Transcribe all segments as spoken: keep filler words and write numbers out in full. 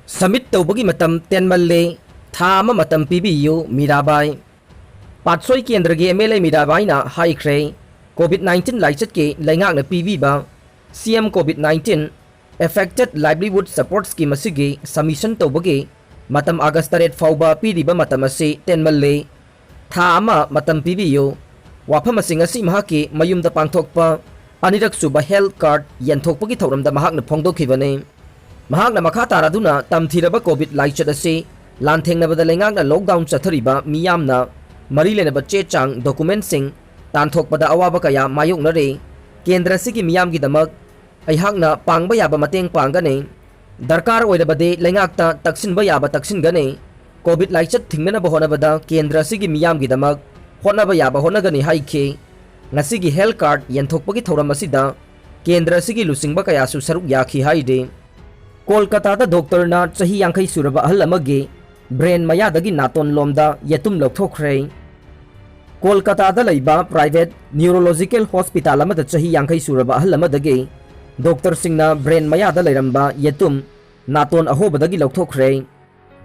Submit ꯇꯧꯕꯒꯤ ꯃꯇꯝ ꯇꯦꯟꯃꯜꯂꯦ, ꯊꯥ ꯑꯃ ꯃꯇꯝ ꯄꯤꯕꯤꯌꯨ ꯃꯤꯔꯥꯕꯥꯏ꯫ ꯄꯥꯠꯁꯣꯏ ꯀꯦꯟꯗ꯭ꯔꯒꯤ MLA ꯃꯤꯔꯥꯕꯥꯏꯅ ꯍꯥꯏꯈ꯭ꯔꯦ, COVID nineteen ꯂꯥꯏꯆꯠꯀꯤ ꯂꯩꯉꯥꯛꯅ ꯄꯤꯕꯤꯕ CM COVID nineteen Affected Livelihood Support Scheme ꯑꯁꯤꯒꯤ submission ꯇꯧꯕꯒꯤ ꯃꯇꯝ August ꯇꯔꯦꯠ ꯐꯥꯎꯕ ꯄꯤꯔꯤꯕ ꯃꯇꯝ ꯑꯁꯤ ꯇꯦꯟꯃꯜꯂꯦ, ꯊꯥ ꯑꯃ ꯃꯇꯝ ꯄꯤꯕꯤꯌꯨ꯫ ꯋꯥꯐꯝꯁꯤꯡ ꯑꯁꯤ ꯃꯍꯥꯛꯀꯤ ꯃꯌꯨꯝꯗ ꯄꯥꯡꯊꯣꯛꯄ ꯑꯅꯤꯔꯛ ꯁꯨꯕ health card ꯌꯦꯟꯊꯣꯛꯄꯒꯤ ꯊꯧꯔꯝꯗ ꯃꯍꯥꯛꯅ ꯐꯣꯡꯗꯣꯛꯈꯤꯕꯅꯤ꯫ ꯃꯍꯥꯛꯅ ꯃꯈꯥ ꯇꯥꯔꯗꯨꯅ ꯇꯝꯊꯤꯔꯕ COVID ꯂꯥꯏꯆꯠ ꯑꯁꯤ ꯂꯥꯟꯊꯦꯡꯅꯕꯗ ꯂꯩꯉꯥꯛꯅ lockdown ꯆꯠꯊꯔꯤꯕ ꯃꯤꯌꯥꯝꯅ ꯃꯔꯤ ꯂꯩꯅꯕ ꯆꯦ ꯆꯥꯡ, documentꯁꯤꯡ ꯇꯥꯟꯊꯣꯛꯄꯗ ꯑꯋꯥꯕ ꯀꯌꯥ ꯃꯥꯌꯣꯛꯅꯔꯤ꯫ ꯀꯦꯟꯗ꯭ꯔ ꯑꯁꯤꯒꯤ ꯃꯤꯌꯥꯝꯒꯤꯗꯃꯛ ꯑꯩꯍꯥꯛꯅ ꯄꯥꯡꯕ ꯌꯥꯕ ꯃꯇꯦꯡ ꯄꯥꯡꯒꯅꯤ꯫ ꯗꯔꯀꯥꯔ ꯑꯣꯏꯔꯕꯗꯤ ꯂꯩꯉꯥꯛꯇ ꯇꯛꯁꯤꯟꯕ ꯌꯥꯕ ꯇꯛꯁꯤꯟꯒꯅꯤ꯫ COVID ꯂꯥꯏꯆꯠ ꯊꯤꯡꯅꯅꯕ ꯍꯣꯠꯅꯕꯗ ꯀꯦꯟꯗ꯭ꯔ ꯑꯁꯤꯒꯤ ꯃꯤꯌꯥꯝꯒꯤꯗꯃꯛ ꯍꯣꯠꯅꯕ ꯌꯥꯕ ꯍꯣꯠꯅꯒꯅꯤ ꯍꯥꯏꯈꯤ꯫ ꯉꯁꯤꯒꯤ health card ꯌꯦꯟꯊꯣꯛꯄꯒꯤ ꯊꯧꯔꯝ ꯑꯁꯤꯗ ꯀꯦꯟꯗ꯭ꯔ ꯑꯁꯤꯒꯤ ꯂꯨꯆꯤꯡꯕ ꯀꯌꯥꯁꯨ ꯁꯔꯨꯛ ꯌꯥꯈꯤ ꯍꯥꯏꯔꯤ꯫ ꯀꯣꯜꯀꯇꯥꯗ ꯗꯣꯛꯇꯔꯅ ꯆꯍꯤ ꯌꯥꯡꯈꯩ ꯁꯨꯔꯕ ꯑꯍꯜ ꯑꯃꯒꯤ brain ꯃꯌꯥꯗꯒꯤ ꯅꯥꯇꯣꯟ ꯂꯣꯝꯗ ꯌꯦꯇꯨꯝ ꯂꯧꯊꯣꯛꯈ꯭ꯔꯦ꯫ ꯀꯣꯜꯀꯇꯥꯗ ꯂꯩꯕ private neurological hospital ꯑꯃꯗ ꯆꯍꯤ ꯌꯥꯡꯈꯩ ꯁꯨꯔꯕ ꯑꯍꯜ ꯑꯃꯗꯒꯤ ꯗꯣꯛꯇꯔꯁꯤꯡꯅ brain ꯃꯌꯥꯗ ꯂꯩꯔꯝꯕ ꯌꯦꯇꯨꯝ ꯅꯥꯇꯣꯟ ꯑꯍꯣꯕꯗꯒꯤ ꯂꯧꯊꯣꯛꯈ꯭ꯔꯦ꯫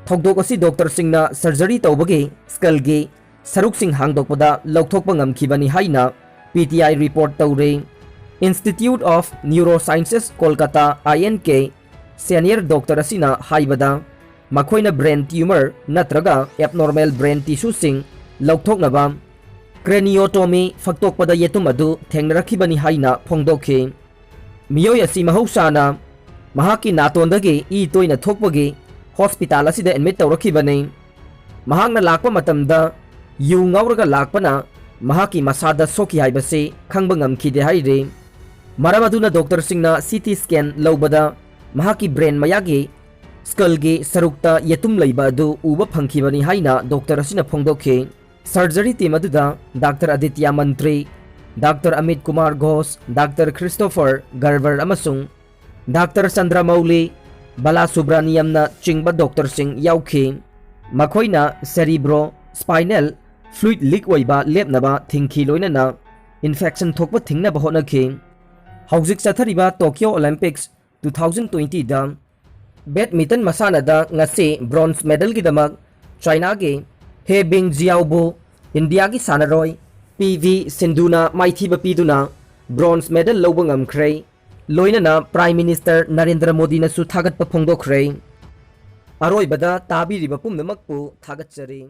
ꯊꯧꯗꯣꯛ ꯑꯁꯤ ꯗꯣꯛꯇꯔꯁꯤꯡꯅ surgery ꯇꯧꯕꯒꯤ skullꯒꯤ ꯁꯔꯨꯛꯁꯤꯡ ꯍꯥꯡꯗꯣꯛꯄꯗ ꯂꯧꯊꯣꯛꯄ ꯉꯝꯈꯤꯕꯅꯤ ꯍꯥꯏꯅ PTI report ꯇꯧꯔꯤ꯫ Institute of Neurosciences Kolkata, INK, senior doctor ꯑꯁꯤꯅ ꯍꯥꯏꯕꯗ, ꯃꯈꯣꯏꯅ brain tumor ꯅꯠꯇ꯭ꯔꯒ abnormal brain tissueꯁꯤꯡ ꯂꯧꯊꯣꯛꯅꯕ craniotomy ꯐꯛꯇꯣꯛꯄꯗ ꯌꯦꯇꯨꯝ ꯑꯗꯨ ꯊꯦꯡꯅꯔꯛꯈꯤꯕꯅꯤ ꯍꯥꯏꯅ ꯐꯣꯡꯗꯣꯛꯈꯤ꯫ ꯃꯤꯑꯣꯏ ꯑꯁꯤ ꯃꯍꯧꯁꯥꯅ ꯃꯍꯥꯛꯀꯤ ꯅꯥꯇꯣꯟꯗꯒꯤ ꯏ ꯇꯣꯏꯅ ꯊꯣꯛꯄꯒꯤ hospital ꯑꯁꯤꯗ admit ꯇꯧꯔꯛꯈꯤꯕꯅꯤ꯫ ꯃꯍꯥꯛꯅ ꯂꯥꯛꯄ ꯃꯇꯝꯗ ꯌꯨ ꯉꯥꯎꯔꯒ ꯂꯥꯛꯄꯅ ꯃꯍꯥꯛꯀꯤ ꯃꯁꯥꯗ ꯁꯣꯛꯈꯤ ꯍꯥꯏꯕꯁꯤ ꯈꯪꯕ ꯉꯝꯈꯤꯗꯦ ꯍꯥꯏꯔꯤ꯫ ꯃꯔꯝ ꯑꯗꯨꯅ ꯗꯣꯛꯇꯔꯁꯤꯡꯅ CT scan ꯂꯧꯕꯗ ꯃꯍꯥꯛꯀꯤ brain ꯃꯌꯥꯒꯤ skullꯒꯤ ꯁꯔꯨꯛꯇ ꯌꯦꯇꯨꯝ ꯂꯩꯕ ꯑꯗꯨ ꯎꯕ ꯐꯪꯈꯤꯕꯅꯤ ꯍꯥꯏꯅ ꯗꯣꯛꯇꯔ ꯑꯁꯤꯅ ꯐꯣꯡꯗꯣꯛꯈꯤ꯫ Surgery team ꯑꯗꯨꯗ doctor Aditya Mantri, doctor Amit Kumar Ghosh, doctor Christopher Garber ꯑꯃꯁꯨꯡ ꯗꯥꯛꯇꯔ ꯆꯟꯗ꯭ꯔꯃꯧꯂꯤ ꯕꯥꯂꯥꯁꯨꯕ꯭ꯔꯥꯅꯤꯌꯝꯅ ꯆꯤꯡꯕ ꯗꯣꯛꯇꯔꯁꯤꯡ ꯌꯥꯎꯈꯤ꯫ ꯃꯈꯣꯏꯅ cerebrospinal fluid leak ꯑꯣꯏꯕ ꯂꯦꯞꯅꯕ ꯊꯤꯡꯈꯤ, ꯂꯣꯏꯅꯅ infection ꯊꯣꯛꯄ ꯊꯤꯡꯅꯕ ꯍꯣꯠꯅꯈꯤ꯫ ꯍꯧꯖꯤꯛ ꯆꯠꯊꯔꯤꯕ Tokyo Olympics two thousand twentyꯗ ꯕꯦꯗꯃꯤꯟꯇꯟ ꯃꯁꯥꯟꯅꯗ ꯉꯁꯤ ꯕ꯭ꯔꯣꯟꯖ ꯃꯦꯗꯜꯒꯤꯗꯃꯛ ꯆꯥꯏꯅꯥꯒꯤ ꯍꯦ ꯕꯤꯡ ꯖꯤꯌꯥꯎꯕꯨ ꯏꯟꯗꯤꯌꯥꯒꯤ ꯁꯥꯟꯅꯔꯣꯏ ꯄꯤ ꯚꯤ ꯁꯤꯟꯙꯨꯅ ꯃꯥꯏꯊꯤꯕ ꯄꯤꯗꯨꯅ ꯕ꯭ꯔꯣꯟꯖ ꯃꯦꯗꯜ ꯂꯧꯕ ꯉꯝꯈ꯭ꯔꯦ꯫ ꯂꯣꯏꯅꯅ ꯄ꯭ꯔꯥꯏꯝ ꯃꯤꯅꯤꯁꯇꯔ ꯅꯔꯦꯟꯗ꯭ꯔ ꯃꯣꯗꯤꯅꯁꯨ ꯊꯥꯒꯠꯄ ꯐꯣꯡꯗꯣꯛꯈ꯭ꯔꯦ꯫ ꯑꯔꯣꯏꯕꯗ ꯇꯥꯕꯤꯔꯤꯕ ꯄꯨꯝꯅꯃꯛꯄꯨ ꯊꯥꯒꯠꯆꯔꯤ꯫